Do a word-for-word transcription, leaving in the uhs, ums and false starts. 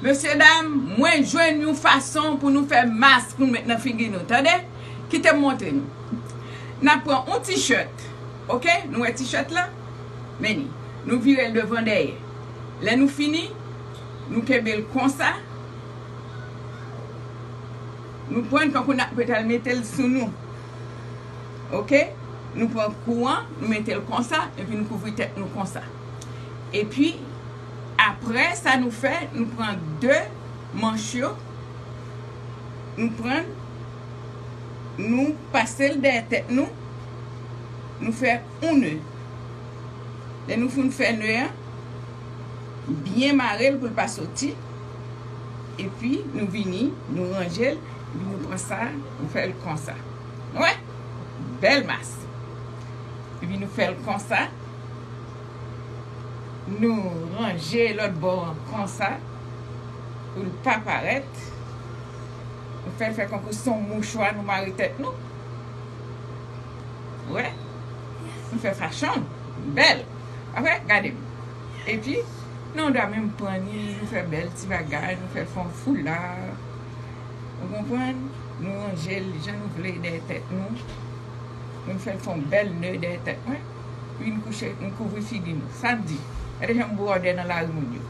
Mesye dam, mwen jwenn yon fason pou nou fè mask pou nou met nan figi nou, tande? Kite m montre nou. N ap pran yon t-shirt, oke? Nou wè t-shirt la? Men li. Nou vire l devan dèyè. Lè nou fini, nou kenbe l konsa. Nou pran l kankou n ap pral mete l sou nou. Oke? Nou pran kou an, nou mete l konsa, epi nou kouvri tèt nou konsa. Epi, apre sa nou fè, nou pran de manch yo, nou pran, nou pase l dèyè tèt nou, nou fè yon ne. Lè nou fin fè ne an, byen mare l pou l pa soti. Epi nou vini, nou ranje l, epi nou pran sa, nou fè l konsa. Wè? Bèl mask. Epi nou fè l konsa. Nou ranje lòt bò an konsa pou l pa parèt. Nou fè l fè kankou se yon mouchwa nou mare tèt nou. Wè. Nou fè fashion. Bèl. Apre, gade m. Epi, nou dwa menm pran li, nou fè bèl ti bagay, nou fè l fè yon foula. Ou konprann? Nou ranje l jan nou vle dèyè tèt nou. Nou fè l fè yon bèl ne dèyè tèt mwen. Epi nou kouche, nou kouvri figi nou. Sa m di. Gade jan m bwòdè nan lari moun yo.